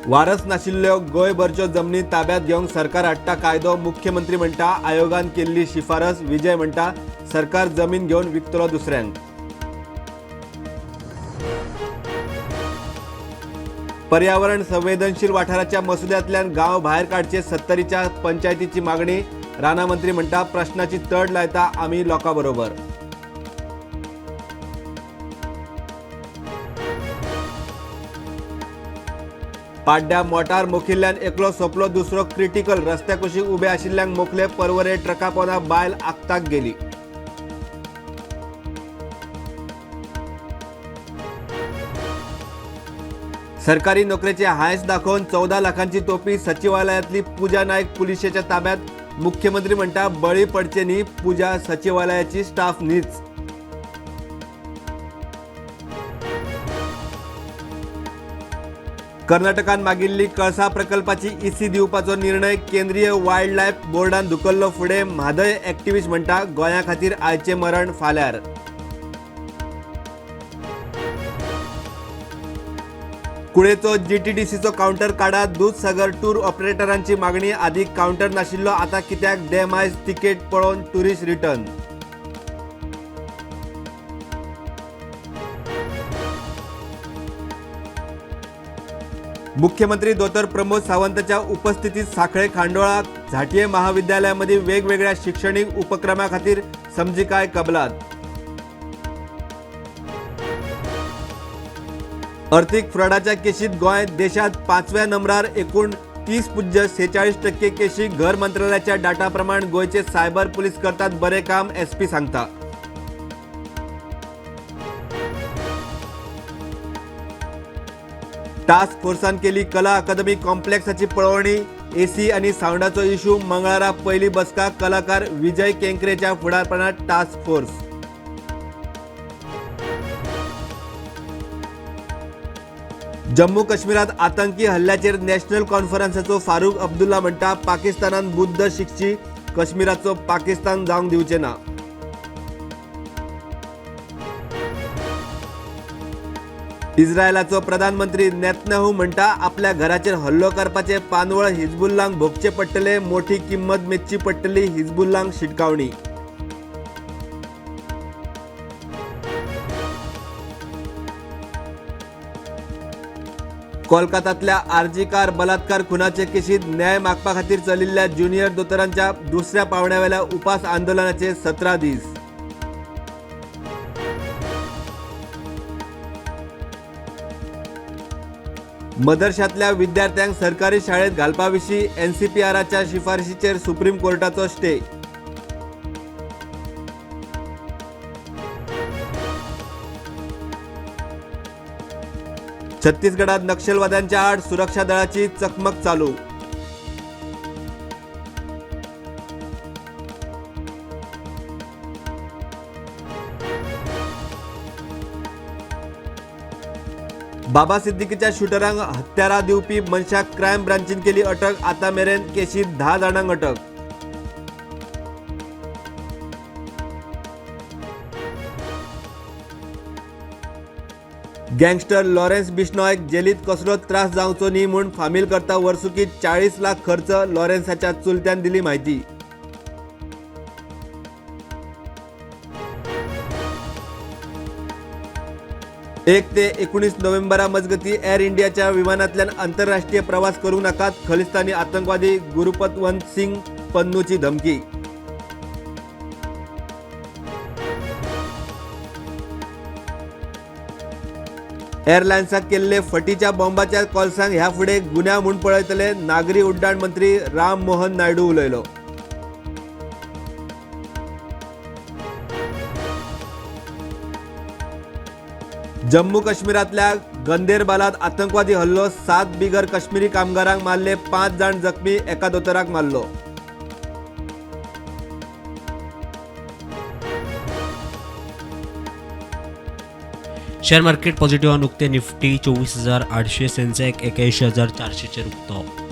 वारस नाशिल्ल्यो गोंयभरच्यो जमनी ताब्यात घेवंक सरकार हाडटा कायदो. मुख्यमंत्री म्हणटा आयोगान केल्ली शिफारस. विजय म्हणटा सरकार जमीन घेवन विकतलो दुसऱ्यांक. पर्यावरण संवेदनशील वाठाराच्या मसुद्यांतल्यान गांव भायर काडचे सत्तरीच्या पंचायतीची मागणी. राना मंत्री म्हणटा प्रश्नाची तड लायता आमी लोकां बरोबर. पाड्ड्या मोटार मोखिल्ल्यान एकलो सोंपलो, दुसरो क्रिटिकल. रस्त्या कुशीक उबे आशिल्ल्यांक मोखले. पर्वरे ट्रका पोंदा बायल आक्ताक गेली. सरकारी नोकरेचे हांयस दाखोवन 14 लाखांची तोपी. सचिवालयातली पूजा नायक पुलिशेच्या ताब्यात. मुख्यमंत्री म्हणटा बळी पडचे न्ही, पूजा सचिवालयाची स्टाफ न्हीच. कर्नाटकान मागिल्ली कळसा प्रकल्पाची इसी दिवपाचो निर्णय केंद्रीय वायल्ड लायफ बोर्डान धुकल्लो फुडें. म्हादय ॲक्टिव्हिस्ट म्हणटा गोंया खातीर आयचें मरण फाल्यार. कुळेचो जीटीडीसीचो कावंटर काडा. दूदसागर टूर ऑपरेटरांची मागणी. आदी कावंटर नाशिल्लो, आता कित्याक देमायज तिकेट पळोवन टुरिस्ट रिटर्न. मुख्यमंत्री दोतोर प्रमोद सावंताच्या उपस्थितीत साखळे खांडोळा झांटये महाविद्यालयामध्ये वेगवेगळ्या शिक्षणीक उपक्रमा खातीर समजिकाय कबलात. अर्थीक फ्रॉडाच्या केशीत गोंय देशात 5व्या नंबरार. एकूण 30.46% केशी. घर मंत्रालयाच्या डाटा प्रमाण गोंयचे सायबर पुलीस करतात बरे काम, एसपी सांगता. टास्क फोर्सान केली कला अकादमी कॉम्प्लेक्साची पळोवणी. एसी आणि सावंडाचो इशू. मंगळारा पहिली बसका. कलाकार विजय केंकरेच्या फुडारपणात टास्क फोर्स. जम्मू काश्मीरात आतंकी हल्ल्याचेर नॅशनल कॉन्फरन्साचो फारूक अब्दुल्ला म्हणटा पाकिस्तानान बुद्द शिकची, काश्मीराचो पाकिस्तान जावंक दिवचे ना. इस्रायलाचो प्रधानमंत्री नेतन्याहू म्हणटा आपल्या घराचेर हल्लो करपाचे पानवळ हिजबुल्लांक भोगचे पडटले, मोठी किंमत मेजची पडटली. हिजबुल्लांक शिटकावणी. कोलकातातल्या आरजी कार बलात्कार खुनाचे केशीत न्याय मागपा खातीर चलिल्ल्या ज्युनियर दोतोरांच्या दुसऱ्या पावंड्यावेल्या उपास आंदोलनाचे 17 दीस. मदरशातल्या विद्यार्थ्यांक सरकारी शाळेत घालपाविशीं एनसीपीआराच्या शिफारशीचेर सुप्रीम कोर्टाचो स्टे. छत्तीसगडात नक्षलवाद्यांच्या आड सुरक्षा दळाची चकमक चालू. बाबा सिद्दीकीच्या शूटरांक हत्यारां दिवपी मनशाक क्रायम ब्रांचीन केली अटक. आता मेरेन केशीत 10 जाणांक अटक. गँगस्टर लॉरेन्स बिश्नोईक जेलीत कसलोच त्रास जावचो न्ही म्हूण फामील करता वर्सुकी 40 लाख खर्च. लॉरेन्साच्या चुलत्यान दिली म्हायती. एक ते 19 नोव्हेंबरा मजगती एअर इंडियाच्या विमानांतल्यान आंतरराष्ट्रीय प्रवास करू नाकात. खलिस्तानी आतंकवादी गुरपतवंत सिंग पन्नूची धमकी. एअरलायन्साक केल्ले फटीच्या बॉम्बाच्या कॉल्सांक ह्या फुडें गुन्यांव म्हूण पळयतले. नागरी उड्डाण मंत्री राम मोहन नायडू उलयलो. जम्मू काश्मीरातल्या गंदेरबालात आतंकवादी हल्लो. 7 बिगर काश्मीरी कामगारांक मारले, 5 जाण जखमी, एका दोतोराक मारलो. शेअर मार्केट पॉझिटिव्हान उक्ते. निफ्टी 24,800, सेन्सेक्स 81,400 चेर उक्तो.